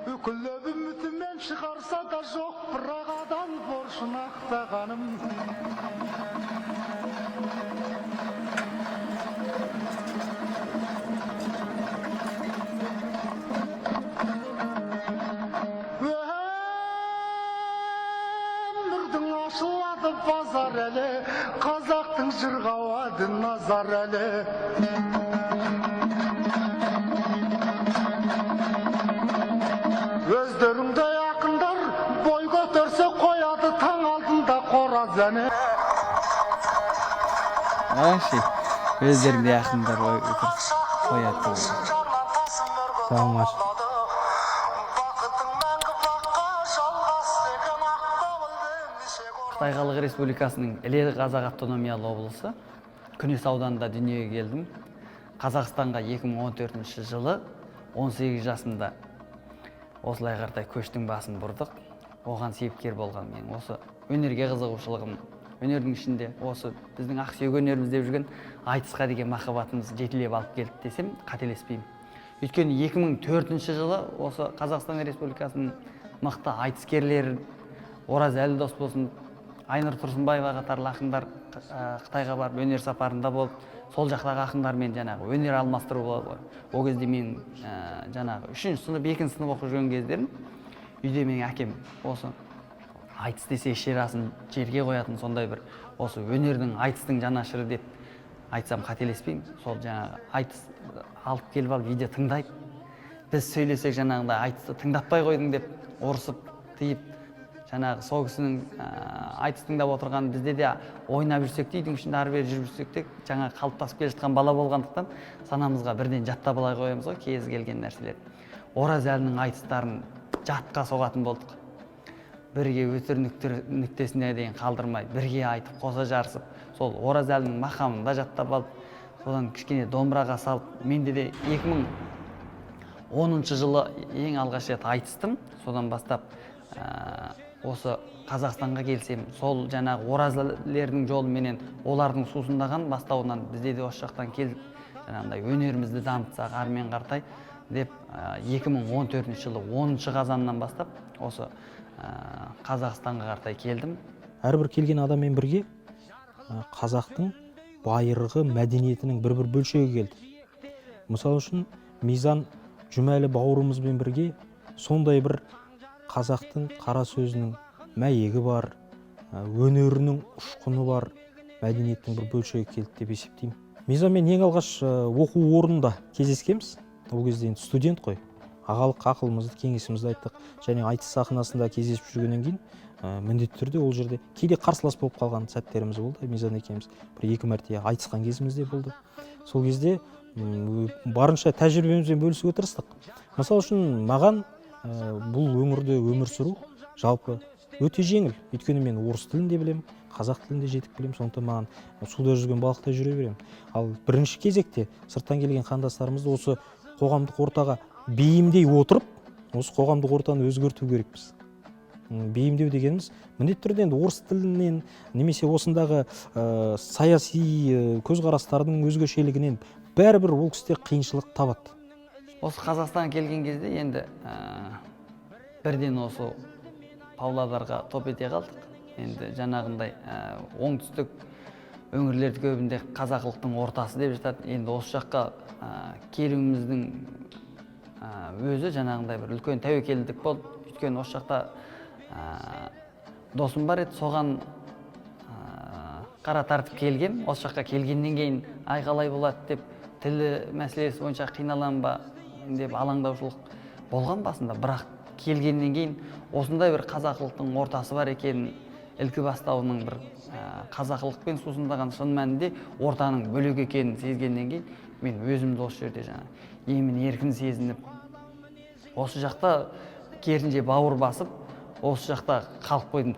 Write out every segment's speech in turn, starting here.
Үкілеп үмітімен шығарса да жоқ, бірақ адал борышын ақтағаным. Өмірдің ашылады базар әлі, қазақтың жырғауады назар әлі. Өздеріңдей ақындар бой көтерсе қояды таң алдында қораз әні. Вообще, өздеріңдей ақындар бой көтерсе қояды. Саламатсыз. Қытай Халық Республикасының Іле Қазақ автономиялы облысы Күнес ауданында дүниеге келдім. Қазақстанға 2014 жылы 18 жасымда осылай қаратай көштің басын бұрдық. Оған себепкер болған мен осы өнерге қызығушылығым, өнердің ішінде осы біздің ақсүйек өнеріміз деп жүрген айтысқа деген махаббатымыз жетелеп алып келді десем қателеспеймін. Өйткені 2004 жылы осы Қазақстан Республикасының мықты айтыскерлері Ораз Әлдос болсын, Айнұр Тұрсынбаева қатарлы ақындар Қытайға барып өнер сапарында болып, сол жақтағы ақындармен жаңағы өнер алмастыру болады ғой. Ол кезде мен жаңағы 3 сынып, 2 сынып оқып жүрген кездерім, үйде менің әкем осы айтыс десе шерасын жерге қоятын сондай бір осы өнердің, айтыстың жанашыры деп айтсам қателеспеймін. Сол жаңағы айтыс алып келіп алып видео тыңдайды. Біз сөйлесек жаңағындай айтысты тыңдатпай қойдың деп ұрысып, тиіп, жаңағы сол кісінің айтыс тыңдап отырғанын бізде де ойнап жүрсек те, үйдің ішінде ары бері жүріп жүрсек те, жаңа қалыптасып келе жатқан бала болғандықтан санамызға бірден жаттап ала қоямыз ғой кез келген нәрселерді. Ораз Әлінің айтыстарын жатқа соғатын болдық. Бірге өтір нүктесіне дейін қалдырмай, бірге айтып, қоса жарысып, сол Ораз Әлінің мақамын да жаттап алып, содан кішкене домбыраға салып, менде де 2010 жылы ең алғаш рет айтыстым. Содан бастап осы Қазақстанға келсем, сол жаңағы Оразлердің жолыменен олардың сусындаған бастауынан бізде де осы жақтан келіп жаңағындай өнерімізді дамытсақ армен қаратай деп, 2014 жылы 10 қазаннан бастап осы Қазақстанға қаратай келдім. Әрбір келген адаммен бірге қазақтың байырғы мәдениетінің бір-бір бөлшегі келді. Мысалы үшін, Мизан Жұмәлі бауырымызбен бірге сондай бір қазақтың қара сөзінің мәйегі бар, өнерінің ұшқыны бар мәдениеттің бір бөлшегі келді деп есептеймін. Мизанмен ең алғаш оқу орнында кездескенбіз. Ол кезде енді студент қой. Ағалық ақылымызды, кеңесімізді айттық. Және айтыс сахнасында кездесіп жүргеннен кейін, міндетті түрде ол жерде кейде қарсылас болып қалған сәттеріміз болды. Мизан екеуміз бір екі мәрте айтысқан кезіміз де болды. Сол кезде барынша тәжірибемізбен бөлісуге тырыстық. Мысалы үшін, маған бұл өңірде өмір сүру жалпы өте жеңіл. Өйткені мен орыс тілін де білемін, қазақ тілін де жетік білемін, сондықтан маған суда жүзген балықтай жүре беремін. Ал бірінші кезекте сырттан келген қандастарымызды осы қоғамдық ортаға бейімдей отырып, осы қоғамдық ортаны өзгерту керекпіз. Бейімдеу дегеніміз міндетті түрде енді орыс тілінен немесе осындағы саяси көзқарастардың өзгешелігінен бәрібір ол кісілер қиыншылық табады. Осы Қазақстанға келген кезде енді бірден осы Павлодарға топ ете қалдық. Енді жаңағындай оңтүстік өңірлерді көбінде қазақылықтың ортасы деп жатады. Енді осы жаққа келуіміздің өзі жаңағындай бір үлкен тәуекелдік болды. Өйткені осы жақта досым бар еді, соған қара тартып келгем. Осы жаққа келгеннен кейін ай қалай болады деп, тілі мәселесі бойынша қиналам ба деп алаңдаушылық болған басында. Бірақ келгеннен кейін осындай бір қазақылықтың ортасы бар екенін, ілкі бастауының бір қазақылықпен сусындаған шын мәнінде ортаның бөлек екенін сезгеннен кейін мен өзімді осы жерде жаңа емін еркін сезініп, осы жақта керісінше бауыр басып, осы жақта қалып қойдым.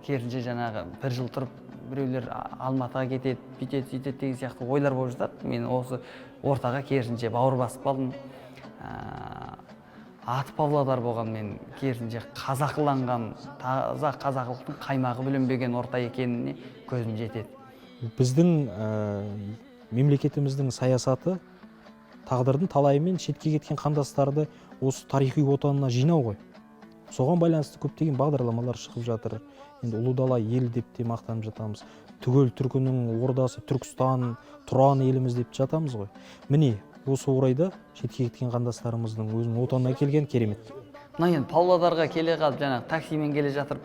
Керісінше жаңағы бір жыл тұрып біреулер Алматыға кетеді, бүйтеді, сөйтеді деген сияқты ойлар болып жатады. Мен осы ортаға керісінше бауыр басып қалдым. Аты Павлодар болғанмен, керісінше қазақыланған, таза қазақылықтың қаймағы бүлінбеген орта екеніне көзім жетеді. Біздің мемлекетіміздің саясаты Тағдырдың талайымен шетке кеткен қандастарды осы тарихи отанына жинау ғой. Соған байланысты көптеген бағдарламалар шығып жатыр. Енді Ұлы дала ел деп те мақтанып жатамыз. Түгел түркінің ордасы Түркістан, Тұран еліміз деп жатамыз ғой. Міне, осы орайда шетке кеткен қандастарымыздың өзінің отанына келген керемет. Мына енді Павлодарға келе қалып, жаңағы таксимен келе жатырып,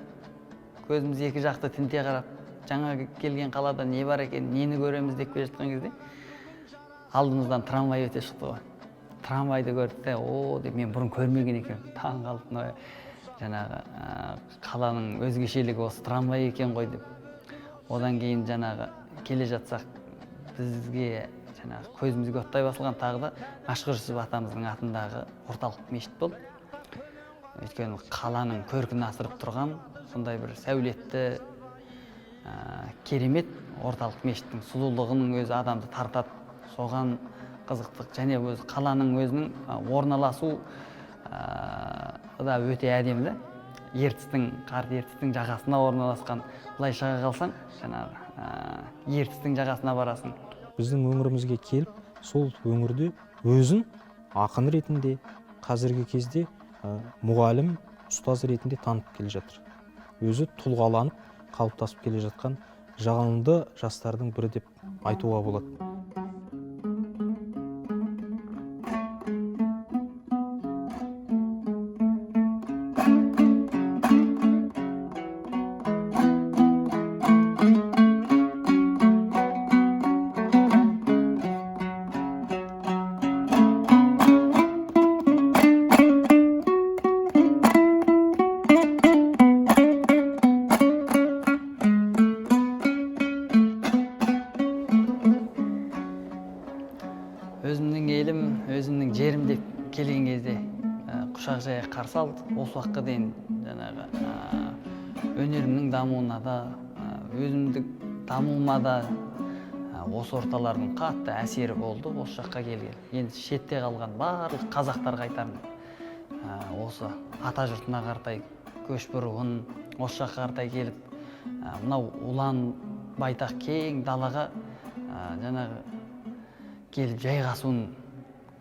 көзіміз екі жақты тінте қарап, жаңа келген қалада не бар екен, нені көреміз деп келе жатқан кезде алдымыздан трамвай өте шықты ғой. Трамвайды көрдік те, о деп, мен бұрын көрмеген екенмін, таң қалып, мына жаңағы қаланың өзгешелігі осы трамвай екен ғой деп. Одан кейін жаңағы келе жатсақ, бізге жаңағы көзімізге оттай басылған тағы да Мәшһүр Жүсіп атамыздың атындағы орталық мешіт болды. Өйткені қаланың көркін асырып тұрған сондай бір сәулетті, керемет орталық мешіттің сұлулығының өзі адамды тартады. Соған қызықтық. Және өз қаланың өзінің орналасу да өте әдемі да. Ертістің, қарт Ертістің жағасына орналасқан. Былай шыға қалсаң, жаңағы Ертістің жағасына барасың. Біздің өңірімізге келіп, сол өңірде өзін ақын ретінде, қазіргі кезде мұғалім, ұстаз ретінде танып келе жатыр. Өзі тұлғаланып, қалыптасып келе жатқан жалынды жастардың бірі деп айтуға болады. Өзімнің елім, өзімнің жерім деп келген кезде құшақ жая қарсы алды. Осы уақытқа дейін жаңағы өнерімнің дамуына да, өзімдік дамуыма да осы орталардың қатты әсері болды осы жаққа келген. Енді шетте қалған барлық қазақтарға айтарым, осы ата жұртына қаратай көш бұруын, осы жаққа қаратай келіп, мынау ұлан байтақ кең далаға жаңағы келіп жайғасуын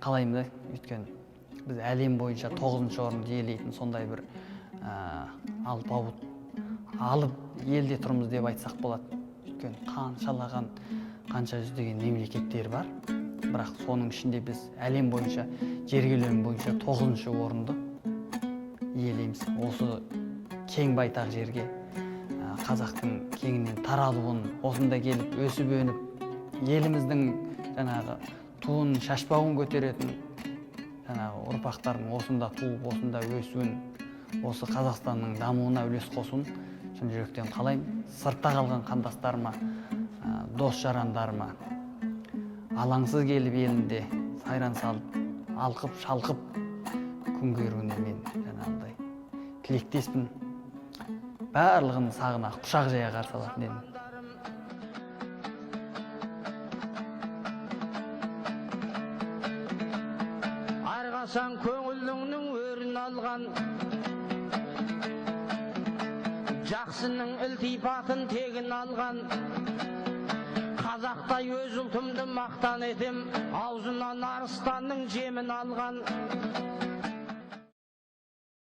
қалаймын да. Өйткені біз әлем бойынша 9-шы орынды иелейтін сондай бір алпауыт алып елде тұрмыз деп айтсақ болады. Өйткені қаншалаған, қанша жүздеген мемлекеттер бар, бірақ соның ішінде біз әлем бойынша жер көлемі бойынша 9-шы орынды иелейміз. Осы кең байтақ жерге қазақтың кеңінен таралуын, осында келіп өсіп өніп, еліміздің жаңағы туын, шашпауын көтеретін жаңағы ұрпақтардың осында туып, осында өсуін, осы Қазақстанның дамуына үлес қосуын шын жүректен қалаймын. Сыртта қалған қандастарыма, дос жарандарыма алаңсыз келіп елінде сайран салып, алқып шалқып күн көруіне мен жаңағындай тілектеспін. Барлығын сағына құшақ жая қарсы алатын едім. Әрқашан көңіліңнің өрін алған, жақсының ілтипатын тегін алған, қазақтай өз ұлтымды мақтан етем, аузынан арыстанның жемін алған.